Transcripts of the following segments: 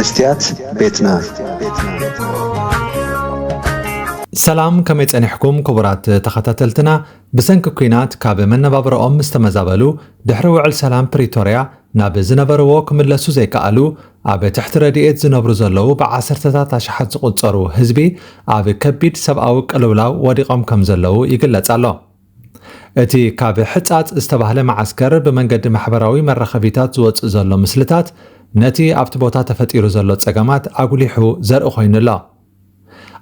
መስትያት ቤትና። ሰላም፣ ከመይ ጸኒሕኩም ክቡራት ተኸታተልትና? ብሰንኪ ኲናት ካብ መነባብሮኦም ምስ ተመዛበሉ፣ ድሕሪ ውዕል ሰላም ፕሪቶርያ ናብ ዝነበርዎ ክምለሱ ዘይከኣሉ፣ ኣብ ትሕቲ ረድኤት ዝነብሩ ዘለዉ ብዓሰርተታት ኣሽሓት ዝቑጸሩ ህዝቢ ኣብ ከቢድ ሰብኣዊ ቅልውላው ወዲቖም ከም ዘለዉ ይግለጽ ኣሎ። እቲ ካብ ሕጻጽ ዝተባህለ መዓስከር ብመንገዲ ማሕበራዊ መራኸቢታት ዝወጽእ ዘሎ ምስልታት፣ ነቲ ኣብቲ ቦታ ተፈጢሩ ዘሎ ጸገማት ኣጉሊሑ ዘርኢ ኮይኑ ኣሎ።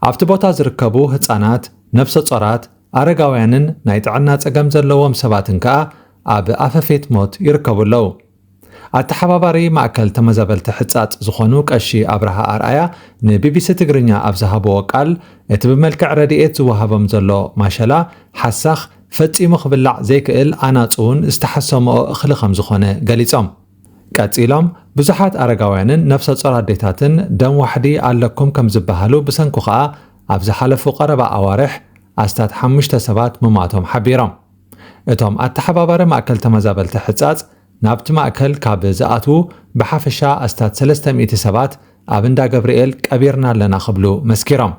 ኣብቲ ቦታ ዝርከቡ ህጻናት፣ ነፍሰ ጾራት፣ ኣረጋውያንን ናይ ጥዕና ጸገም ዘለዎም ሰባትን ከኣ ኣብ ኣፈፌት ሞት ይርከቡ ኣለዉ። ኣተሓባባሪ ማእከል ተመዛበልቲ ሕጻጽ ዝኾኑ ቀሺ ኣብርሃ ኣርኣያ ንቢቢሲ ትግርኛ ኣብ ዝሃብዎ ቃል፣ እቲ ብመልክዕ ረድኤት ዝወሃቦም ዘሎ ማሸላ፣ ሓሳኽ፣ ፈጺሙ ክብላዕ ዘይክእል ኣናጹ እውን ዝተሓሰምኦ እኽሊ ከም ዝኾነ ገሊጾም። ቀጺሎም፣ ብዙሓት ኣረጋውያንን ነፍሰ ጾር ኣዴታትን ደም ዋሕዲ ኣለኩም ከም ዝበሃሉ ብሰንኩ ከኣ ኣብ ዝሓለፉ ቀረባ ኣዋርሕ ኣስታት ሓሙሽተ ሰባት ምሟቶም ሓቢሮም። እቶም ኣተሓባባሪ ማእከል ተመዛበልቲ ሕጻጽ ናብቲ ማእከል ካብ ዝኣትዉ ብሓፈሻ ኣስታት ሰለስተ ሚእቲ ሰባት ኣብ እንዳ ገብርኤል ቀቢርና ኣለና ክብሉ መስኪሮም።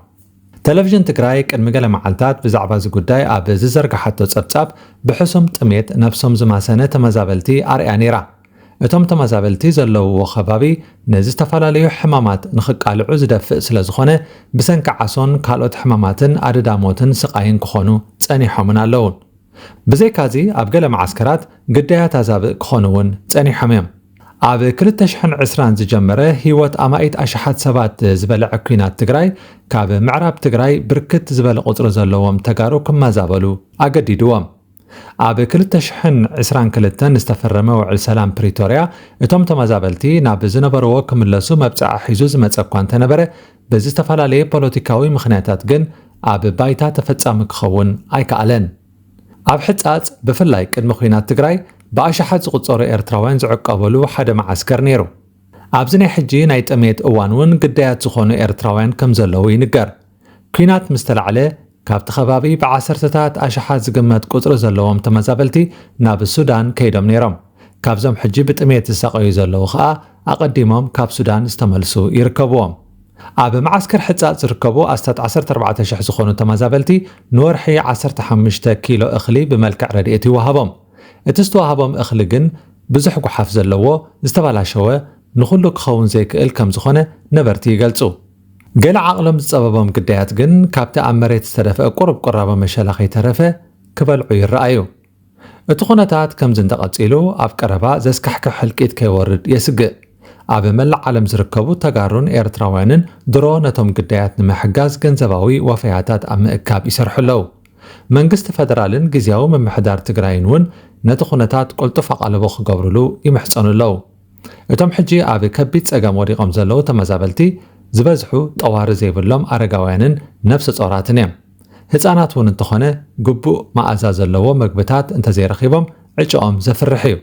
ቴሌቪዥን ትግራይ ቅድሚ ገለ መዓልታት ብዛዕባ እዚ ጉዳይ ኣብ ዝዘርግሓቶ ጸብጻብ ብሕሱም ጥሜት ነብሶም ዝማሰነ ተመዛበልቲ ኣርያ ነይራ። እቶም ተመዛበልቲ ዘለውዎ ከባቢ ንዝተፈላለዩ ሕማማት ንኽቃልዑ ዝደፍእ ስለ ዝኾነ ብሰንኪ ዓሶን ካልኦት ሕማማትን ኣደዳ ሞትን ስቓይን ክኾኑ ጸኒሖምን ኣለውን። ብዘይካዚ ኣብ ገለ መዓስከራት ግዳያት ኣዛብእ ክኾኑ እውን ጸኒሖም እዮም። ኣብ ክልተ ሽሕን ዕስራን ዝጀመረ ህይወት ኣማኢት ኣሽሓት ሰባት ዝበልዐ ኲናት ትግራይ ካብ ምዕራብ ትግራይ ብርክት ዝበለ ቁፅሪ ዘለዎም ተጋሩ ክመዛበሉ ኣገዲድዎም። ኣብ ክልተ ሽሕን ዕስራን ክልተን ዝተፈረመ ውዕል ሰላም ፕሪቶርያ እቶም ተመዛበልቲ ናብ ዝነበርዎ ክምለሱ መብፅዓ ሒዙ ዝመፀ እኳ እንተነበረ ብዝተፈላለየ ፖለቲካዊ ምኽንያታት ግን ኣብ ባይታ ተፈፃሚ ክኸውን ኣይከኣለን። ኣብ ሕጻጽ ብፍላይ ቅድሚ ኲናት ትግራይ ብኣሽሓት ዝቑጸሩ ኤርትራውያን ዝዕቀበሉ ሓደ መዓስከር ነይሩ። ኣብዚ ናይ ሕጂ ናይ ጥሜት እዋን እውን ግዳያት ዝኾኑ ኤርትራውያን ከም ዘለዉ ይንገር። ኲናት ምስ ተላዕለ ካብቲ ከባቢ ብዓሰርተታት ኣሽሓት ዝግመት ቁጽሪ ዘለዎም ተመዛበልቲ ናብ ሱዳን ከይዶም ነይሮም። ካብዞም ሕጂ ብጥሜት ዝሳቐዩ ዘለዉ ኸኣ ኣቐዲሞም ካብ ሱዳን ዝተመልሱ ይርከብዎም። ኣብ መዓስከር ሕጻጽ ዝርከቡ ኣስታት ዓሰርተ ኣርባዕተ ሽሕ ዝኾኑ ተመዛበልቲ ንወርሒ ዓሰርተ ሓሙሽተ ኪሎ እኽሊ ብመልክዕ ረድኤት ይወሃቦም። እቲ ዝተዋህቦም እኽሊ ግን ብዙሕ ጓሓፍ ዘለዎ፣ ዝተበላሸወ፣ ንኹሉ ክኸውን ዘይክእል ከም ዝኾነ ነበርቲ ይገልጹ። ገለ ዓቕሎም ዝጸበቦም ግዳያት ግን ካብቲ ኣብ መሬት ዝተደፍአ ቁሩብ ቁራቦ መሸላ ከይተረፈ ክበልዑ ይረኣዩ። እቲ ኩነታት ከምዚ እንተቐጺሉ ኣብ ቀረባ ዘስካሕክሕ ህልቂት ከይወርድ የስግእ። ኣብ መላእ ዓለም ዝርከቡ ተጋሩን ኤርትራውያንን ድሮ ነቶም ግዳያት ንምሕጋዝ ገንዘባዊ ወፈያታት ኣብ ምእካብ ይሰርሑ ኣለዉ። መንግስቲ ፈደራልን ግዝያዊ ምምሕዳር ትግራይን እውን ነቲ ኩነታት ቅልጡፍ ኣቓልቦ ክገብሩሉ ይምሕጸኑ ኣለዉ። እቶም ሕጂ ኣብ ከቢድ ጸገም ወዲቖም ዘለዉ ተመዛበልቲ ዝበዝሑ ጠዋሪ ዘይብሎም ኣረጋውያንን ነፍሰ ጾራትን እዮም። ህጻናት እውን እንተኾነ ግቡእ መኣዛ ዘለዎ መግብታት እንተዘይረኺቦም ዕጭኦም ዘፍርሕ እዩ።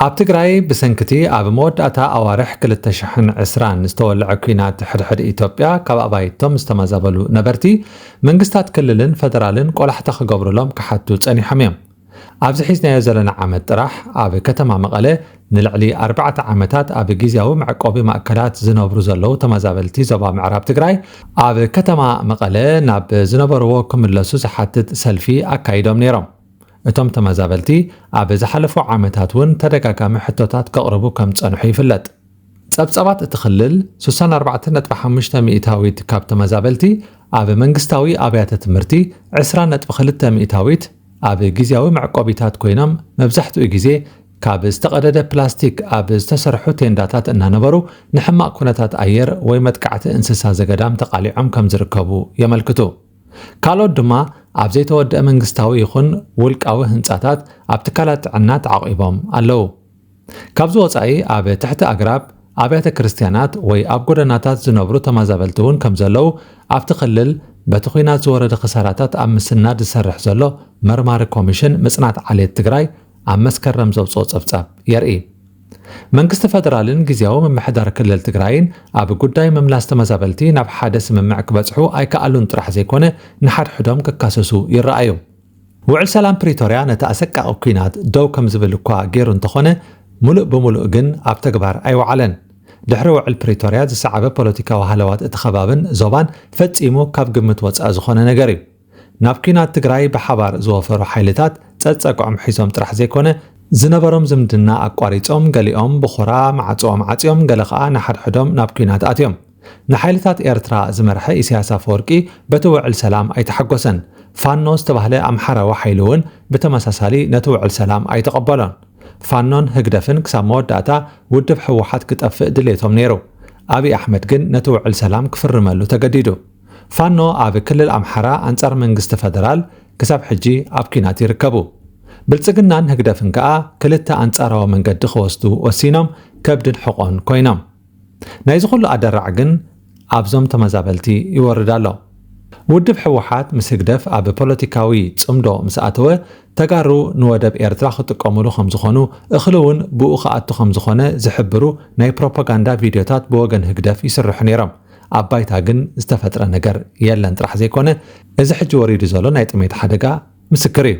ኣብ ትግራይ ብሰንክቲ ኣብ መወዳእታ ኣዋርሕ ክልተ ሽሕን ዕስራን ዝተወልዐ ኲናት ሕድሕድ ኢትዮጵያ ካብ ኣባይቶም ዝተመዛበሉ ነበርቲ መንግስታት ክልልን ፈደራልን ቆላሕታ ክገብሩሎም ክሓቱ ጸኒሖም እዮም። ኣብዚ ሒዝናዮ ዘለና ዓመት ጥራሕ ኣብ ከተማ መቐለ ንልዕሊ ኣርባዕተ ዓመታት ኣብ ግዝያዊ መዕቆቢ ማእከላት ዝነብሩ ዘለዉ ተመዛበልቲ ዞባ ምዕራብ ትግራይ ኣብ ከተማ መቐለ ናብ ዝነበርዎ ክምለሱ ዝሓትት ሰልፊ ኣካይዶም ነይሮም። እቶም ተመዛበልቲ ኣብ ዝሓለፉ ዓመታት እውን ተደጋጋሚ ሕቶታት ከቕርቡ ከም ዝጸንሑ ይፍለጥ። ጸብጻባት እቲ ክልል ስሳን ኣርባዕተን ነጥቢ ሓሙሽተ ሚእታዊት ካብ ተመዛበልቲ ኣብ መንግስታዊ ኣብያተ ትምህርቲ፣ ዕስራን ነጥቢ ክልተ ሚእታዊት ኣብ ግዝያዊ መዕቆቢታት ኮይኖም መብዛሕትኡ ግዜ ካብ ዝተቐደደ ፕላስቲክ ኣብ ዝተሰርሑ ቴንዳታት እናነበሩ ንሕማቕ ኩነታት ኣየር ወይ መጥቃዕቲ እንስሳ ዘገዳም ተቓሊዖም ከም ዝርከቡ የመልክቱ። ካልኦት ድማ ኣብ ዘይተወደአ መንግስታዊ ይኹን ውልቃዊ ህንጻታት ኣብ ትካላት ጥዕና ተዓቒቦም ኣለዉ። ካብዚ ወጻኢ ኣብ ትሕቲ ኣግራብ ኣብያተ ክርስትያናት ወይ ኣብ ጎደናታት ዝነብሩ ተመዛበልቲ እውን ከም ዘለዉ ኣብቲ ክልል በቲ ኲናት ዝወረደ ክሳራታት ኣብ ምስናድ ዝሰርሕ ዘሎ መርማሪ ኮሚሽን ምጽናት ዓሌት ትግራይ ኣብ መስከረም ዘውፅኦ ጸብጻብ የርኢ። መንግስቲ ፈደራልን ግዝያዊ ምምሕዳር ክልል ትግራይን ኣብ ጉዳይ ምምላስ ተመዛበልቲ ናብ ሓደ ስምምዕ ክበጽሑ ኣይከኣሉን ጥራሕ ዘይኮነ ንሓድሕዶም ክካሰሱ ይረኣዩ። ውዕል ሰላም ፕሪቶርያ ነቲ ኣሰቃቒ ኲናት ደው ከም ዝብል እኳ ገይሩ እንተኾነ፣ ሙሉእ ብሙሉእ ግን ኣብ ተግባር ኣይወዓለን። ድሕሪ ውዕል ፕሪቶርያ ዝሰዓበ ፖለቲካዊ ሃለዋት እቲ ከባብን ዞባን ፈጺሙ ካብ ግምት ወጻኢ ዝኾነ ነገር እዩ። ናብ ኲናት ትግራይ ብሓባር ዝወፈሩ ሓይልታት ጸጸግዖም ሒዞም ጥራሕ ዘይኮነ፣ ዝነበሮም ዝምድና ኣቋሪጾም፣ ገሊኦም ብኹራ ማዕጾኦም ዓጽዮም፣ ገለ ኸኣ ንሓድሕዶም ናብ ኲናት ኣትዮም። ንሓይልታት ኤርትራ ዝመርሐ ኢሳያስ ኣፈወርቂ በቲ ውዕል ሰላም ኣይተሓጎሰን። ፋኖ ዝተባህለ ኣምሓራዊ ሓይሊ እውን ብተመሳሳሊ ነቲ ውዕል ሰላም ኣይተቐበሎን። ፋኖን ህግደፍን ክሳብ መወዳእታ ውድብ ህወሓት ክጠፍእ ድሌቶም ነይሩ። ኣብይ ኣሕመድ ግን ነቲ ውዕል ሰላም ክፍርመሉ ተገዲዱ። ፋኖ ኣብ ክልል ኣምሓራ ኣንጻር መንግስቲ ፈደራል ክሳብ ሕጂ ኣብ ኲናት ይርከቡ። ብልጽግናን ህግደፍን ከኣ ክልተ ኣንጻራዊ መንገዲ ክወስዱ ወሲኖም ከብድን ሕቖን ኮይኖም። ናይዚ ኩሉ ኣደራዕ ግን ኣብዞም ተመዛበልቲ ይወርድ ኣሎ። ውድብ ህወሓት ምስ ህግደፍ ኣብ ፖለቲካዊ ጽምዶ ምስ ኣተወ፣ ተጋሩ ንወደብ ኤርትራ ክጥቀሙሉ ከም ዝኾኑ፣ እኽሊ እውን ብኡ ክኣቱ ከም ዝኾነ ዝሕብሩ ናይ ፕሮፓጋንዳ ቪድዮታት ብወገን ህግደፍ ይስርሑ ነይሮም። ኣብ ባይታ ግን ዝተፈጥረ ነገር የለን ጥራሕ ዘይኮነ፣ እዚ ሕጂ ወሪዱ ዘሎ ናይ ጥሜት ሓደጋ ምስክር እዩ።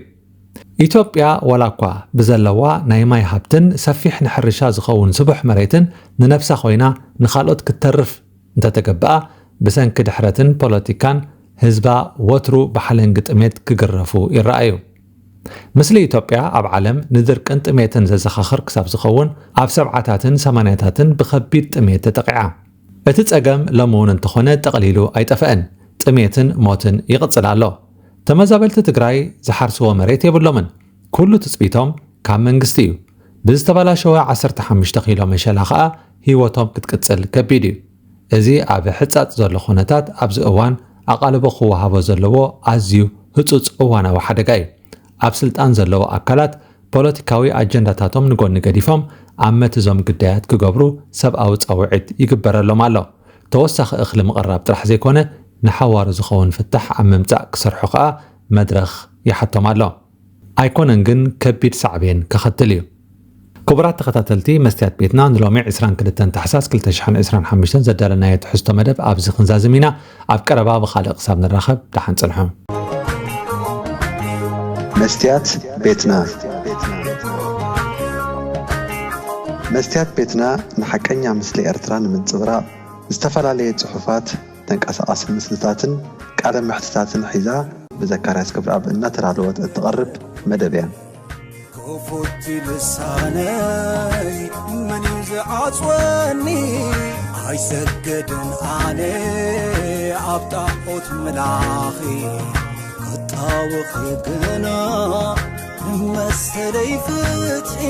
ኢትዮጵያ ዋላ እኳ ብዘለዋ ናይ ማይ ሃብትን ሰፊሕ ንሕርሻ ዝኸውን ስቡሕ መሬትን ንነብሳ ኮይና ንኻልኦት ክትተርፍ እንተተገብኣ፣ ብሰንኪ ድሕረትን ፖለቲካን ህዝባ ወትሩ ብሓለንጊ ጥሜት ክግረፉ ይረኣዩ። ምስሊ ኢትዮጵያ ኣብ ዓለም ንድርቅን ጥሜትን ዘዘኻኽር ክሳብ ዝኸውን፣ ኣብ ሰብዓታትን ሰማንያታትን ብኸቢድ ጥሜት ተጠቒዓ። እቲ ጸገም ሎሚ እውን እንተኾነ ጠቕሊሉ ኣይጠፍአን። ጥሜትን ሞትን ይቕጽል ኣሎ። ተመዛበልቲ ትግራይ ዝሓርስዎ መሬት የብሎምን። ኩሉ ትጽቢቶም ካብ መንግስቲ እዩ። ብዝተበላሸወ ዓሰርተ ሓሙሽተ ኪሎ መሸላ ኸኣ ህይወቶም ክትቅጽል ከቢድ እዩ። እዚ ኣብ ሕጻጽ ዘሎ ኩነታት ኣብዚ እዋን ኣቓልቦ ክወሃቦ ዘለዎ ኣዝዩ ህጹጽ እዋናዊ ሓደጋ እዩ። ኣብ ስልጣን ዘለዉ ኣካላት ፖለቲካዊ ኣጀንዳታቶም ንጎኒ ገዲፎም ኣብ መትዞም ግዳያት ክገብሩ ሰብኣዊ ጻውዒት ይግበረሎም ኣሎ። ተወሳኺ እኽሊ ምቕራብ ጥራሕ ዘይኮነ ንሓዋሩ ዝኸውን ፍታሕ ኣብ ምምጻእ ክሰርሑ ከኣ መድረኽ ይሓቶም ኣሎ። ኣይኮነን ግን ከቢድ ሳዕቤን ከኸትል እዩ። ክቡራት ተኸታተልቲ መስትያት ቤትና ንሎሚ ዕስራን ክልተን ታሕሳስ ክልተ ሽሕን ዕስራን ሓሙሽተን ዘዳለናዮ ትሕዝቶ መደብ ኣብዚ ክንዛዝም ኢና። ኣብ ቀረባ ብኻልእ ክሳብ ንራኸብ ደሓን ጽንሑ። መስትያት ቤትና መስትያት ቤትና ንሓቀኛ ምስሊ ኤርትራ ንምንጽብራቕ ዝተፈላለየ ጽሑፋት፣ ተንቀሳቓሲ ምስልታትን ቃለ መሕትታትን ሒዛ ብዘካርያስ ክብረኣብ እናተዳለወት እትቐርብ መደብ እያ። ክፉት ልሳነይ መን እዩ ዝዓጽወኒ? ኣይሰግድን ኣነ ኣብ ጣዖት ምላኺ ክጣወኺ ግና መሰለይ ፍትሒ